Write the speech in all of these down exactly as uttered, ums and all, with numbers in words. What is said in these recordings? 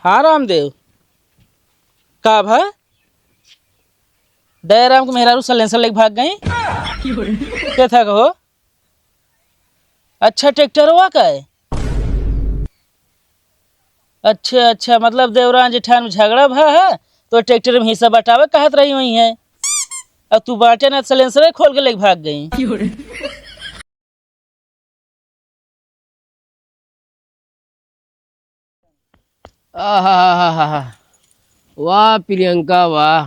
हाँ रामदेव, का भा? दयाराम के मेहरारू सलेंसर लेके भाग गई। के था कहो? अच्छा, ट्रैक्टरवा का है? अच्छा अच्छा, मतलब देवरान जेठान में झगड़ा भा है तो ट्रैक्टर में हिस्सा बटावे कहत रही हुई है। अब तू बांटे ना, सलेंसर खोल के लेके भाग गई। आहा। वाह प्रियंका वाह,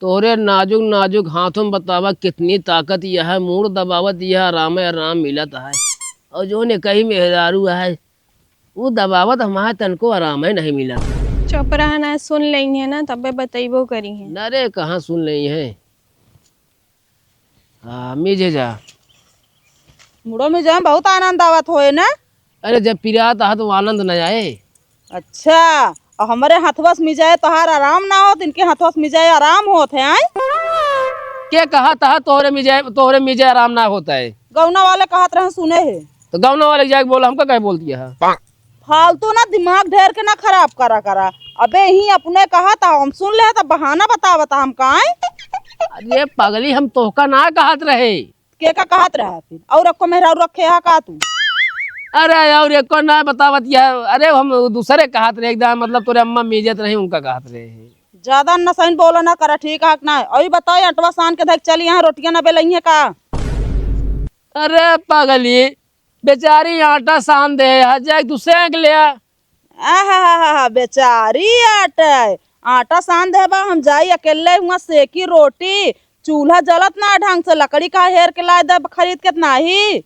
तोहरे नाजुक नाजुक हाथों में बतावा कितनी ताकत यह है, मूड़ दबावत यह आराम आराम मिलत है। और जो ने कही मेहरारू है, वो दबावत हमारे तनको आराम है नहीं मिलत। चुप रहा ना, सुन लेंगे ना, तबे बतैबो करी है। न रे, कहाँ सुन लेंगे है। हाँ, मिजे जा। मुड़ो में जाए बहुत आनंद आवत होए ना? अरे, जब पिरात हा तो आनंद न आए। अच्छा, और हमरे हथवा से मिजाए तोहार आराम ना होत, इनके हथवा से मिजाए आराम होत है, आय? के कहा तहा तोहरे मिजाए, तोहरे मिजाए आराम ना होता है? गौना वाले कहत रहे, सुने है। तो गौना वाले जाके बोला, हमका काहे बोल दिया है? फालतू ना दिमाग ढेर के ना खराब करा करा। अबे ही अपने कहा था, हम सुन ले था, बहाना बतावत हम काहे? अरे पगली, हम तोहका ना कहत रहे। के का कहत रहा फिर? और एको मेहरारू रखे हा का तू? अरे और एको ना बतावत यह, अरे हम दूसरे कहत रहे एकदम, मतलब तोरे अम्मा मीजत रही उनका कहत रहे। ज्यादा नसैन बोला ना करा, ठीक है कि ना? और बताओ, अटवा सान के धक चली यहाँ, रोटियां ना बेलई है का? अरे पगली, बेचारी आटा सान दे, हज जाए दूसरे के ले आ। आहा, बेचारी आटे, आटा सान देबा, हम जाई अकेले हुआ सेकी रोटी, चूल्हा जलत ना ढंग से, लकड़ी का हेर के लाए दे खरीद के नाही।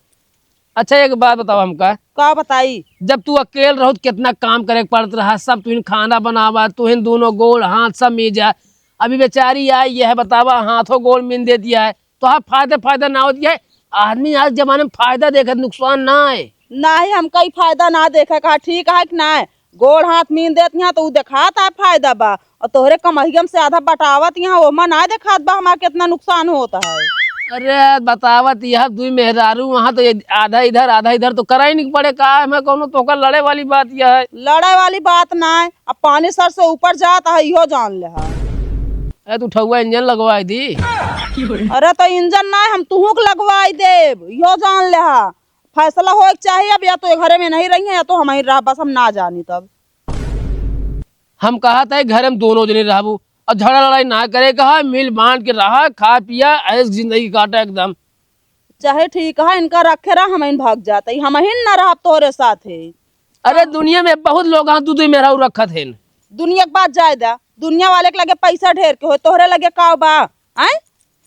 अच्छा, एक बात बताओ हमका। का बताई? जब तू अकेल रहो, तो कितना काम करे के पड़त रहा, सब तुहिन खाना बनावा, तुहिन दोनों गोड़ हाथ सब मीजा। अभी बेचारी आई, यह बतावा, हाथों गोड़ मीन दे दिया है, तो हाँ, फायदा, फायदा ना होत है। आदमी आज जमाने में फायदा देखे, नुकसान ना है। नाही, हमका ई फायदा ना देखे का, ठीक है कि ना? गोड़ हाथ मीन देत यहाँ तो उ देखात है फायदा बा, और तोहरे कमहिया में से आधा बटावत यहाँ, ओमा ना देखात बा हमार कितना नुकसान होत है। अरे बतावत यह दुई मेहरारू वहाँ तो ये आधा इधर आधा इधर तो करा ही नहीं पड़े का, हमें कौनो तोका लड़े वाली बात यह है। लड़े वाली बात ना है, अब पानी सर से ऊपर जात है, इहो जान ले हा। ए, तू ठउआ इंजन लगवाई दी। अरे तो इंजन ना, हम तुहूँ के लगवाई देब, इहो जान ले हा। फैसला होए के चाहिए, अब या तो ये घरे में नहीं रही है, या तो हम ही रह, बस हम ना जानी तब। हम कहा था घरे में दोनों जने रहबू, और झगड़ा लड़ाई ना करे कहा, मिल बांट के रहा, खा पिया, ऐस जिंदगी काटा एकदम। चाहे ठीक है, इनका रखे रहा, हम इन भाग जाते, हम ही ना रहब तोरे साथे। अरे दुनिया में बहुत लोग हाँ दू दू मेहरारू रखत हैं। दुनिया के बात जाए दा, दुनिया वाले के लगे पैसा ढेर के हो, तोहरे लगे का बा? आय?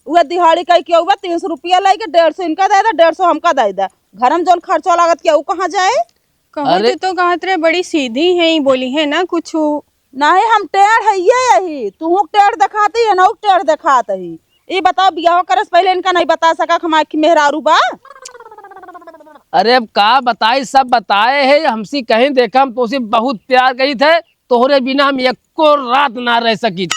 उहे दिहाड़ी कही के उहे तीन सौ रुपया लेके डेढ़ सौ इनका दे दा, डेढ़ सौ हमका दे दा। घर में जौन खर्चा लागत किया, उ कहाँ जाए? कहो अरे तो, तो कहत रहे बड़ी सीधी है, बोली है ना कुछ। नाही, हम टेढ़ है ये यही, तू टेढ़ दिखाती है ना, उ टेढ़ दिखात ही। ई बताओ, बियाह करे से पहले इनका नहीं बता सका कि हमार की मेहरारू बा? अरे अब का बताई, सब बताए है, हमसे कहीं देखा, हम तोसे बहुत प्यार करी थे, तोहरे बिना हम एको रात ना रह सकी।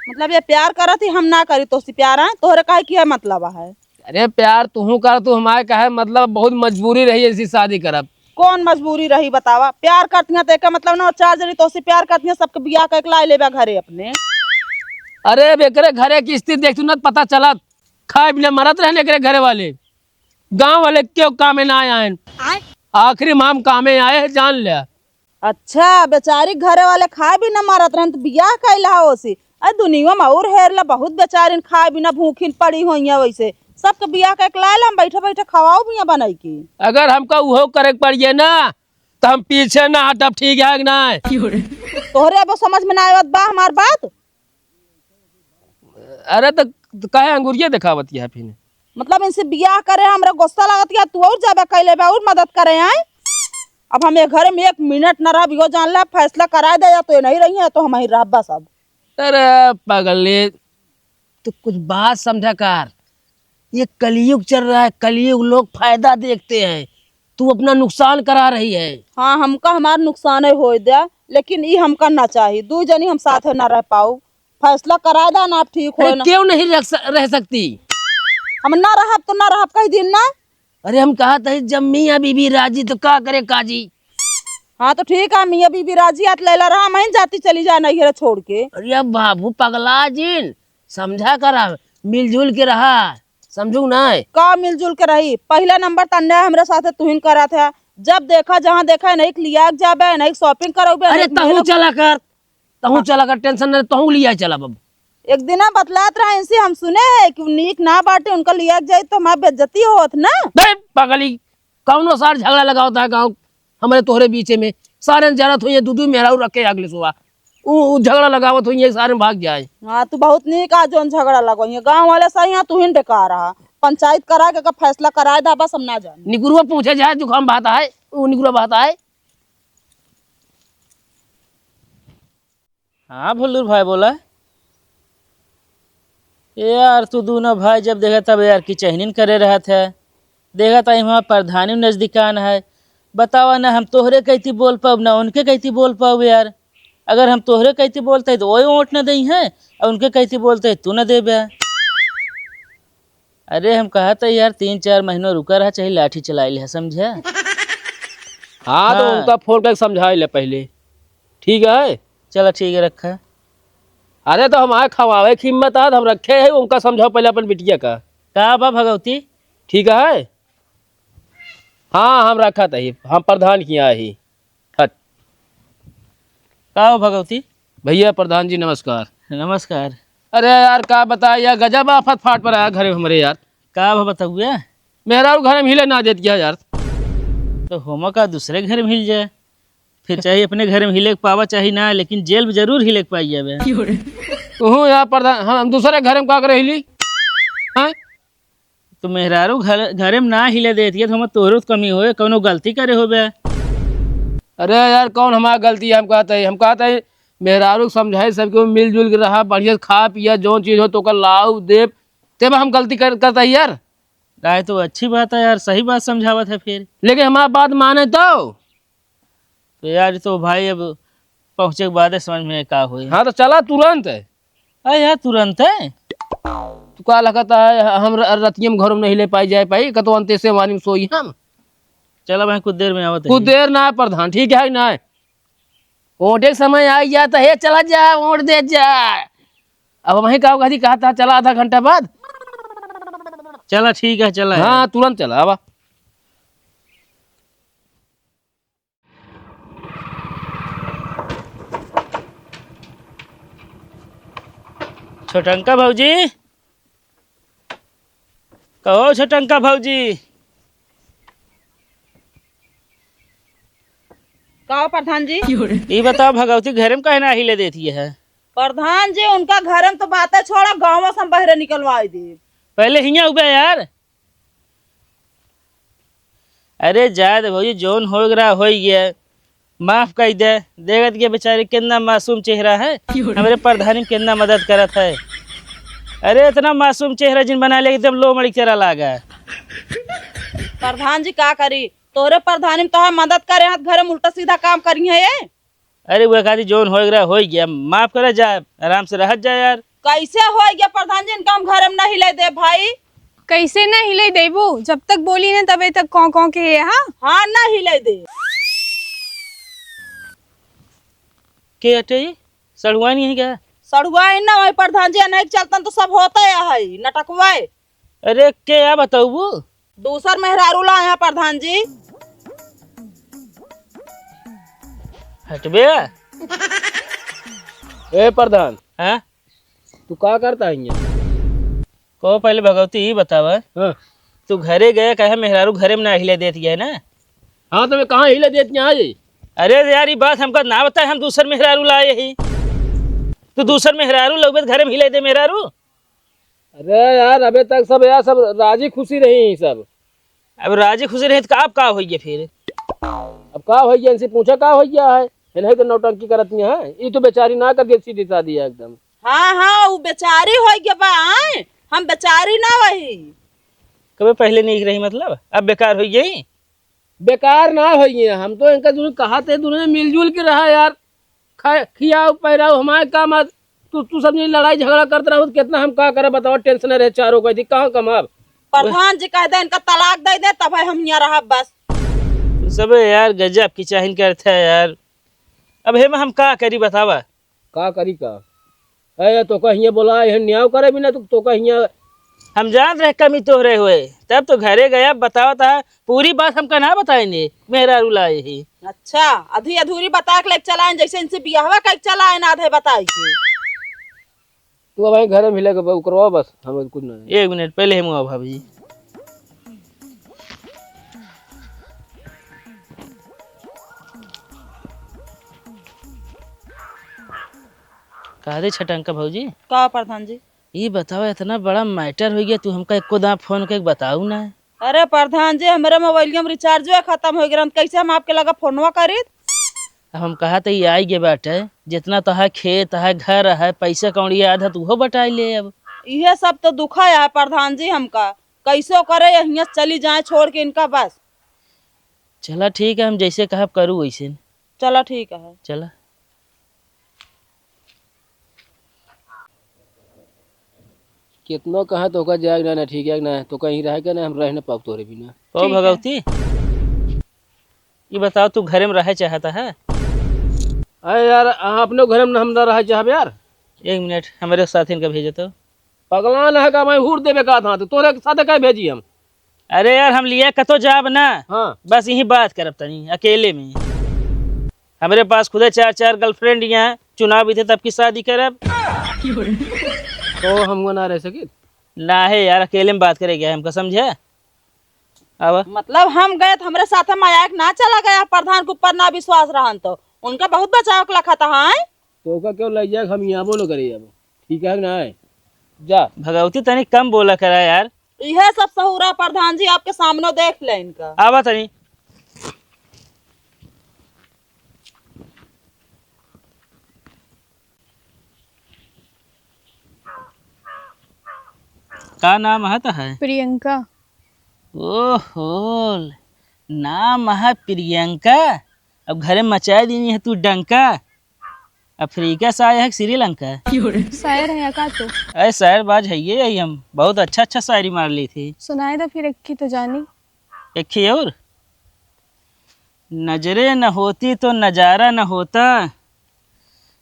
मतलब ये प्यार करत ही हम ना करी तोसे प्यार, हैं? तोहरे काहे किया मतलब है? अरे प्यार तुहू कर, तू हमारे कहे मतलब बहुत मजबूरी रही ऐसी शादी करब। कौन मजबूरी रही बतावा? प्यार करती हैं तो एकर मतलब ना, चार जनी तोसे प्यार करती हैं, सबके बियाह करके ला लेबा घरे अपने। अरे अब एकरे घरे की स्थिति देख तू ना पता चलत, खाए बिना मरत रहने एकरे घरे वाले, गांव वाले क्यों कामे ना आए, आखिरी में हम कामे आए हैं, जान ले। अच्छा, बेचारी घरे वाले खाए बिना मरत रहन, त बियाह कइला हा ओसे। अरे दुनिया में और हेर ला, बहुत बेचारिन खाए बिना भूखिन पड़ी होइया वैसे। सबके बियाह कइके लाए ला, हम बैठे बैठे खवाओ बिया बनाई के। अगर हमका उहो करे के पड़िए ना, त हम पीछे ना हटब, ठीक है कि ना? तोहरे अब समझ में ना आवत बा हमार बात? अरे त, त काहे अंगुरिया देखावत है फिर? मतलब इनसे बियाह करे हमरा गुस्सा लागत है, तू और ज्यादा कइले बा और मदद करे आए। अब हम ये घर में एक मिनट न रहब, यो जान ले, फैसला कराए दे, या तो ये नहीं रही है तो हम ही रहब बस अब। अरे पगले, तू कुछ बात समझा कर, ये कलयुग चल रहा है, कलयुग लोग फायदा देखते हैं, तू अपना नुकसान करा रही है। हाँ, हमका हमार नुकसान है होए दे, लेकिन ई हमका ना चाही, दू जनी हम साथ ना रह पाऊ। फैसला करा दा ना, आप ठीक हो अरे ना। क्यों नहीं रख स-, रह सकती? हम ना रहब तो ना रहब, कह दिन ना। अरे हम कहा था जब मियाँ बीबी राजी तो का करे काजी? हाँ तो ठीक है, मियाँ बीबी राजी आत लैला रहा, मैं जाती चली जा नैहर छोड़ के। अरे बाबू पगला जिन, समझा करा, मिलजुल के रहा, समझू ना? का मिलजुल के रही? पहला नंबर त अन्याय हमरे साथे तुहिन करा था। जब देखा जहाँ देखा नहीं लिया के जाबे, नहीं shopping करौबे, अरे नहीं तहू मेला चला कर, तहू हाँ। चला कर, tension न, तहू लिया चला बाबू। एक दिना बतलात रहा इनसे, हम सुने है कि उ नीक ना बाटे, उनका लिया के जाई तो हमार बेइज्जती होत ना। बे पगली, कौनो सार झगड़ा लगावत है गाँव हमरे तोहरे बीचे में? सारे जानत होइए, दू दू मेहरारू रखे अगले सुबह, उ, उ झगड़ा लगावत होइए, सारे भाग जाए। हाँ, तू बहुत नीक आ जौन झगड़ा लगोइए, गाँव वाले सही है, तू ही बेकार रहा। पंचायत करा के का फैसला कराए दा, बस हम ना जाने। निकुरुआ पूछे जाए, जुकाम बात है, उ निकुरुआ बात है। हाँ भुल्लुर भाई बोला। ए यार, तू दूनो भाई जब देखा तब यार की चहनिन करे रहत है। देखा था वहाँ प्रधानी नजदीकान है। बतावा ना, हम तोहरे कैती बोल पाउब ना उनके कैती बोल पाउब यार। अगर हम तोहरे कैती बोलते तो वही वोट न दई है, और उनके कैती बोलते तू न देबे। अरे हम कहा था यार, तीन चार महीनों रुका रहा, चाहे लाठी चलाई ले, समझे? हाँ, तो हाँ। उनका फोन करके समझाई ले पहले, ठीक है? चला ठीक है, रखा। अरे तो हमारे खवावे की हिम्मत आ, हम रखे है, उनका समझाओ पहले अपन बिटिया का। का बा भगवती? ठीक है, हाँ हम रखा था ही, हम प्रधान किया ही। हट। का हो भगवती? भैया प्रधान जी नमस्कार। नमस्कार। अरे यार का बताई यार, गजब आफत फाट पर आया घरे हमरे यार। का भा बताउए? मेहरारू घरे में हिले ना देत गया यार। तो होमा का दूसरे घर में हिल जाए, फिर चाहे अपने घर में हिले के पावा चाहे ना, लेकिन जेल में जरूर हिले के पाई जाबे। ओहो यार प्रधान, हम दूसरे घर में का करे हिली? हैं? तो मेहरारू घर, घरे में ना हिले देती है, तो हम तोहरो तो कमी होए, कौनो गलती करे होबे। अरे यार, कौन हमार गलती है? हम कहते हैं, हम कहते हैं, मेहरारू के समझाए सबके मिलजुल के रहा, बढ़िया से खा पिया, जौन चीज हो तो ओकर लाऊ देब, तेबे हम गलती कर, करता ही यार। आए तो अच्छी बात है यार, सही बात समझावत है फिर। लेकिन हमार बात माने तो। तो यार, तो भाई अब पहुँचे के बाद समझ में का होई। हाँ, तो चला तुरंत। अरे यार, तुरंत है। तू का लगता है, हम र-, रतिया में घरों नहीं ले पाई, जाए पाई, कतो अंते से वानी में सोई हम। चला भाई, कुछ देर में आवत है। कुछ देर ना है प्रधान, ठीक है ना? वोटे के समय आई जाता है, चला जा, वोट दे जा। अब वहीं का कही कहा था, चला आधा घंटा बाद। चला ठीक है, चला हाँ, यार। तुरंत चला, आवा। छोटंका भौजी, कहो छोटंका भौजी। का हो प्रधान जी? ई बताओ भगवती घरे में काहे ना हिले देती है? प्रधान जी उनका घरे में तो बातें छोड़ा, गाँव से हम बहरे निकलवाई दे। पहले हियाँ उबे यार। अरे जाए दे भौजी, जौन होए के रहा होई गया, माफ कई दे। देखत के बेचारी कितना मासूम चेहरा है, हमरे प्रधानी में कितना मदद करत है। अरे इतना मासूम चेहरा जिन बना ले, एकदम लोमड़ी के तरह लागा। प्रधान जी का करी, तोरे प्रधानी में तोहार मदद करे हाथ, घरे में उल्टा सीधा काम करी है ये। अरे वो खातिर जौन होए के रहा होई गया, माफ करे जा, आराम से रहत जा यार। कैसे होई गया प्रधान जी, इनका हम घरे में नहीं ले दे भाई। कैसे नहीं ले देबू? जब तक बोली ना तबे तक कौं कौं के है, हाँ? हाँ, नहीं ले दे। के हटे ये? सड़ुआइन है क्या? सड़ुआइन ना भाई प्रधान जी, अनेक चलतन तो सब होता है, नटकवाए। अरे के या बताऊबू? दूसर मेहरारू ला यहाँ प्रधान जी। हटबे। ए प्रधान। हाँ? तू का करता है यहाँ? को पहले भगवती ई बतावा। हाँ। तू घरे गए कहे मेहरारू घरे में ना हिले देत गए ना? हाँ तो मैं कहाँ हिले देत यहाँ आई? अरे यार ई बात हमका ना बताए, हम दूसर मेहरारू लाए ही। तू दूसर मेहरारू लौबे त घरे में हिले दे मेहरारू? अरे यार, अबे तक सब यार, सब राजी खुशी रही सब। अब राजी खुशी रही तो अब का होइए फिर? अब का होइए, इनसे पूछा का होइए है? इन्हें तो नौटंकी करत नहीं है, ये तो बेचारी ना कर गई सीधी सादी है एकदम। हाँ, हाँ, वो बेचारी होइए बा, आए? हम बेचारी ना वही। कबे पहले नहीं रही, मतलब अब बेकार होइए ही? बेकार ना होइए, हम तो इनका दोनों कहा थे, दोनों मिलजुल के रहा यार। खाए, खियाओ, पहिराओ, हमारे काम आज। तू, तू सब नहीं लड़ाई झगड़ा करत रहो, तो कितना हम का करब, बताओ, tension रहे चारों को, यदि कहाँ कमाब? प्रधान जी कह दे, इनका तलाक दे दे, तब है हम यहाँ रहब बस। सबे यार गजब की चाहिन करत है यार। अब हेमा हम का करी बतावा? का करी का? ए, तोका हियाँ बोला, एहन न्याव करे भी ना, तो, तोका हियाँ हम जान रहे कमी तोहरे होए, तब तो घरे गया, बतावत है, पूरी बात हमका ना बताइने, मेहरारू लाए ही। अच्छा, आधी अधूरी बता के लेके चला आइन, जैसे इनसे बियाहवा कइके चला आइन आधे बताई के। तू अब घरे मिले के बा, उकरवा बस, हम कुछ ना। एक मिनट, पहले हम आओ भाभी। का रे छटंका भौजी? का प्रधान जी? ई बतावा, इतना बड़ा matter होइ गया, तू हमका एको दाँय फोन कइके बताऊ ना। अरे प्रधान जी, हमरे मोबाइलिया में recharge खतम होइ गया, कैसे हम आपके लगा फोनवा करीत? अब हम कहा त ई आई गे बाटे, जितना तोहार खेत है, घर है, पैसा कौड़ी आधा तू हो बटाई ले अब। इहे सब तो दुख है प्रधान जी हमका, कैसो करे हियाँ चली जाए छोड़ के इनका बस। चला ठीक है, हम जैसे कहब करू वैसे। चला ठीक है। चला। कितनो कहा तोका जाए ना, ना ठीक है ना, तोका यहीं रहे के ना, हम रह ना पाब तोरे बिना। ओ ठीक है। भगवती, ये बताओ, तू घरे में रहे चाहता है? अरे यार, अहाँ अपने घरे में हम ना रहे चाहब यार। एक मिनट, हमरे साथिन का भेजो तो। पगला ना है का, मैं हूर देवे का था, तो तोरे साथे का भेजी हम? अरे यार, हम लिया कतो जाब ना। हाँ। बस यही बात करब तनी अकेले में। हमरे पास खुदे चार चार girlfriend यहाँ, चुनाव बीते तब की शादी करब। तो हम ना रह सकित। ना है यार, अकेले में बात करे गया हमका, समझे? अब मतलब हम गए तो हमरे साथ में आया कि ना चला गया, प्रधान के ऊपर ना विश्वास रहन तो उनका बहुत बचाव के लखा था। हाँ, तो ओका क्यों ले जाए, हम यहाँ बोलो करे अब, ठीक है कि ना है? जा। भगवती तनी कम बोला करा यार। यह सब सहूरा प्रधान जी आपके सामने देख ले इनका। आवा तनी। का नाम है तोहार? प्रियंका। ओहो, नाम है प्रियंका, अब घरे मचाए दीनी है तू डंका। अफ्रीका से आया है कि श्रीलंका? शायर है का तू? अरे शायर बाज है ये, यही हम बहुत अच्छा अच्छा शायरी मार ली थी। सुनाए तो फिर एक ही तो जानी। एक ही और। नजरें न होती तो नजारा न होता,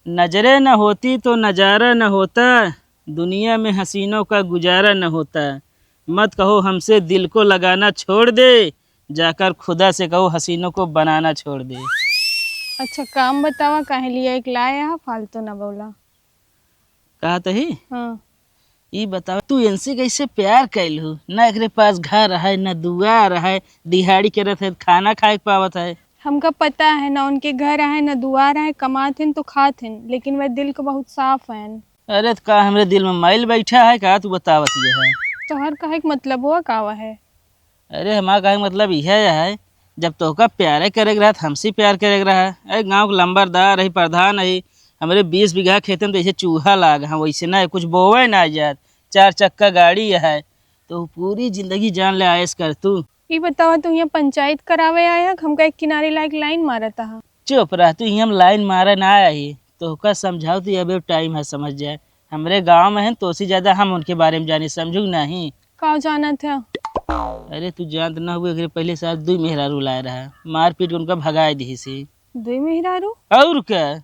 नजरें न होती तो नजारा न होता, दुनिया में हसीनों का गुजारा न होता। मत कहो हमसे दिल को लगाना छोड़ दे, जाकर खुदा से कहो हसीनों को बनाना छोड़ दे। अच्छा काम बतावा, काहे लिए एक लाए हा, फालतू ना बोला। कहा तही? हाँ। ई बतावा, तू इनसे कैसे प्यार कैलू? ना एकरे पास घर है, ना दुआर है, दिहाड़ी करत है, खाना खाए के पावत है। हमका पता है, ना उनके घर है, ना दुआर है, कमात हैं तो खात हैं, लेकिन वह दिल के बहुत साफ हैं। अरे, तो का हमरे दिल में मैल बैठा है का, तू बतावत ये है? तोहर कहे के मतलब हुआ का है? अरे, हमार कहे के मतलब यह है, जब तोहका प्यारे करे के रहा, तो हमसे प्यार करे के रहा। अरे, गाँव के लंबरदार है, प्रधान है, हमरे बीस बीघा खेत में तो ऐसे चूहा लाग है, वैसे ना है, कुछ बोवे ना जात, चार चक्का गाड़ी है, तो पूरी जिंदगी जान ले आयस कर तू। ई बतावा, तू यहाँ पंचायत करावे आया है, हमका एक किनारे लायक लाइन मारत हा। चुप रह, तू यहाँ लाइन मारे ना आई, तोहका समझाओ तो अबे टाइम है, समझ जाए। हमरे गाँव में है, तोसे ज्यादा हम उनके बारे में जानी, समझू कि नहीं? का जानत है? अरे, तू जानत ना हुए, एकरे पहले साल दुई मेहरारू लाए रहा, मारपीट के उनका भगाए दिहिस। दुई मेहरारू? और का?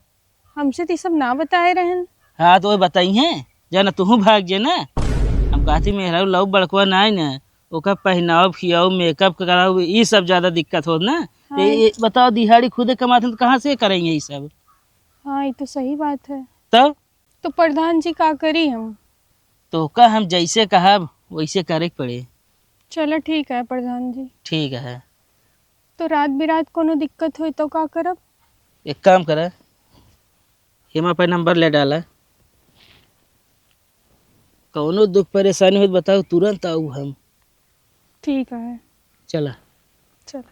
हमसे तो ई सब ना बताए रहन। हाँ, तो वही बताई हैं, जाना तुहू भाग जे ना। हम कहती मेहरारू लाऊ बड़कवा ना आई ना, ओकर पहनाव, खियाऊ, मेकअप कराऊ, ई सब ज्यादा दिक्कत होत ना। तो हाँ। ये बताओ, दिहाड़ी खुदे कमाते हैं तो कहाँ से करेंगे ये सब? हाँ, ये तो सही बात है। तब? तो प्रधान जी का करी हम? तोहका हम जैसे कहब वैसे करे के पड़े। चलो ठीक है प्रधान जी। ठीक है। तो रात बिरात कोनो दिक्कत होई तो का करब? एक काम करा, हेमा पे नंबर ले डाला, कौनो दुख परेशानी हो तो बताओ, तुरंत आऊ हम। ठीक है। चला। चला।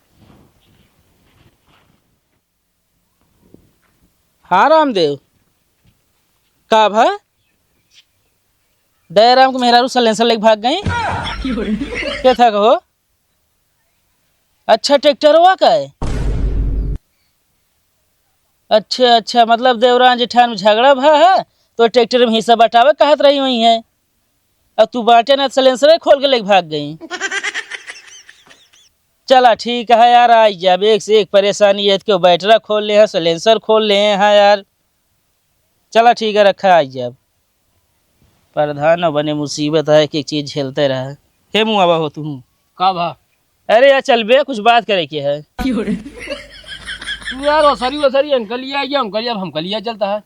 हाँ रामदेव, का भा? दयाराम के मेहरारू सलेंसर लेके भाग गई। के था कहो? अच्छा, ट्रैक्टरवा का है? अच्छा अच्छा, मतलब देवरान जेठान में झगड़ा भा है तो ट्रैक्टर में हिस्सा बटावे कहत रही हुई है। अब तू बाटे ना, सलेंसर खोल के लेके भाग गई। चला ठीक है यार, आई जाब। एक से एक परेशानी है, केहू बैटरा खोल ले है, silencer खोल ले है यार। चला ठीक है, रखा, आई जाब। प्रधान बने मुसीबत है, एक एक चीज झेलते रहे। हे मुआवा हो तू। का भा? अरे यार चल बे, कुछ बात करे के है। तू यार ओसरी ओसरी अंकलिया आ गया, अंकलिया अब हमकलिया चलता है।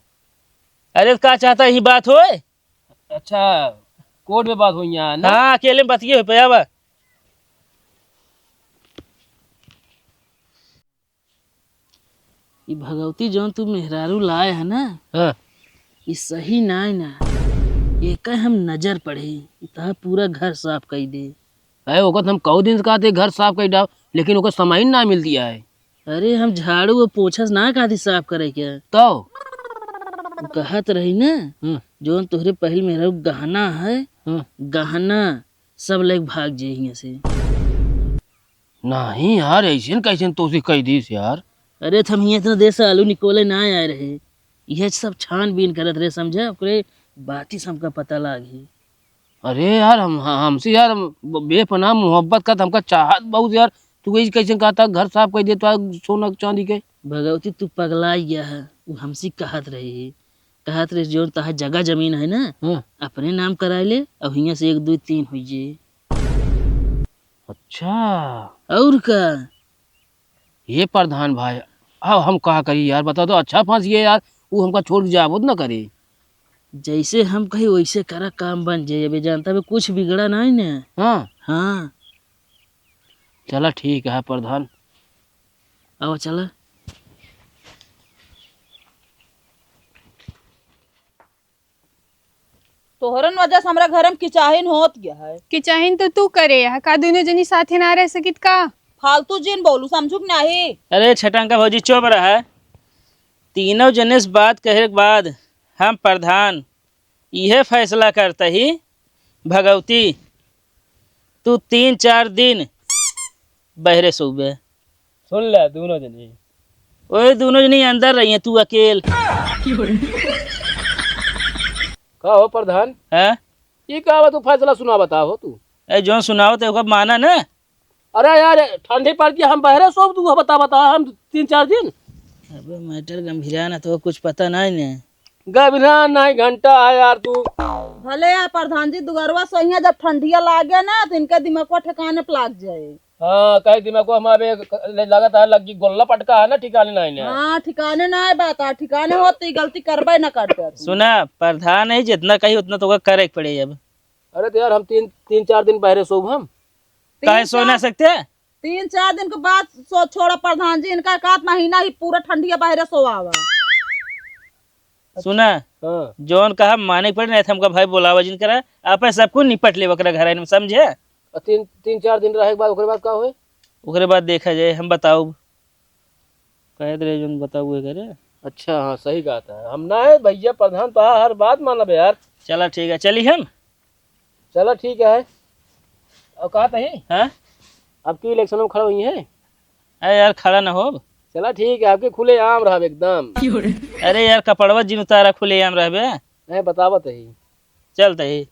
अरे का चाहता ही बात होए? अच्छा, कोर्ट में बात होई यहाँ ना? हाँ, अकेले में बतिये हो पे आवा। ई भगवती जौन तू मेहरारू लाए है ना, हाँ। ई सही नाय ना। एका हम नजर पड़ी, ई तहा पूरा घर साफ कई दे। अरे ओकर हम कऊ दिन से कहते घर साफ कई डाव, लेकिन ओकर समय ना मिलती है। अरे हम झाड़ू और पोछा से ना कहती साफ करे के। तो? उ कहत रही ना, हम्म। जौन तोहरे पहिल मेहरारू गहना है, हम्म। गहना सब लेके भाग जे हियां से। नहीं यार, ऐसे न कैसे न तोसे कह दीस यार। अरे, त हम हियां इतना देर से आलू निकोले ना आए रहे, यह सब छानबीन करत रहे, समझे? ओकरे बाती से हमका पता लाग ही। अरे यार, हम, हम, हमसे यार, हम ब-, बेपनाह मोहब्बत का, हमका चाहत बहुत यार। तू कैसे, कैसे कहता घर साफ कर देता सोना चांदी के? भगवती, तू पगला गया है। उ हमसे कहत रही, कहत रही, "जौन तहार जगह जमीन है ना, हाँ। अपने नाम कराए ले, और हियां से एक, दो, तीन हो जे।" अच्छा। और का? ये प्रधान भाई, अब हम का करी यार, बता दो, अच्छा फंस गए यार, वो हमका छोड़ के जाबो न करे। जैसे हम कही वैसे करा, काम बन जाए, अबे जानता बे कुछ बिगड़ा नहीं ने। हाँ। हाँ। चला ठीक है प्रधान। आओ चला। तोहरन वजह से हमरा घर में किचाहिन होत गया है। किचाहिन तो तू करे है, का दुनो जनी साथे ना रह सकित का? फालतू जिन बोलू, समझू कि नहीं? अरे छटंका भौजी चुप रहा। तीनों जने से बात कहे के बाद हम प्रधान इहे फैसला करते ही भगवती, तू तीन चार दिन बहरे सोबे। सुन ले, दुनो जनी। ओए, दुनो जनी अंदर रही है, तू अकेल। का हो प्रधान? हैं? ई का बा, तू फैसला सुना बता हो तू। ए, जौन सुनाओ ते ओकर माना ना। अरे यार, ठंडी पड़ गई, हम बहरे सोब, तू बता, बता, हम तीन चार दिन। अबे matter गंभीरा ना, तो कुछ पता नहीं ने। गंभीरा नहीं, घंटा है यार तू। भले यार प्रधान जी, दुगरवा सोइया जब ठंडिया लागे ना, तो इनका दिमागवा ठिकाने पे लाग जाए। हाँ, कहे दिमागवा हमारे ले-, लगातार लग गई, गोल्ला पटका है ना, ठिकाने नहीं ने। हाँ, ठिकाने ना है बात, आ, ठिकाने होती गलती करबे ना करते तू। सुना, प्रधान है, जितना कही उतना तो करे के पड़े अब। अरे तो यार, हम तीन, तीन चार दिन बहरे सोब हम। काहे तीन सो ना चार सकते? तीन चार दिन के बाद सो छोड़ा प्रधान जी, इनका एकाध महीना ही पूरा ठंडिया बहरे सोआवा। सुना, हाँ। जौन कहा माने के पड़े, नहीं तो हमका भाई बोलावा जिन करा, आपे सब कुछ निपट लेब ओकरा घर में, समझे? और तीन, तीन चार दिन रहे के बाद, ओकरे बाद का होए? ओकरे बाद देखा जाए, हम बताउब। कहत रहे जौन बताउब ओकरे। अच्छा, हाँ, सही कहता है। हम ना है भैया प्रधान, तो हर बात मानब यार। चला ठीक है, चली हम। चला ठीक है। और कहा तही? हाँ? अब की election में खड़ा हुई है? अरे यार, खड़ा ना हो। चला ठीक है, आपके खुले आम रहब एकदम। अरे यार, कपड़वा जिन उतारा, खुले आम रहबे। नहीं, बतावत ही। चल तही।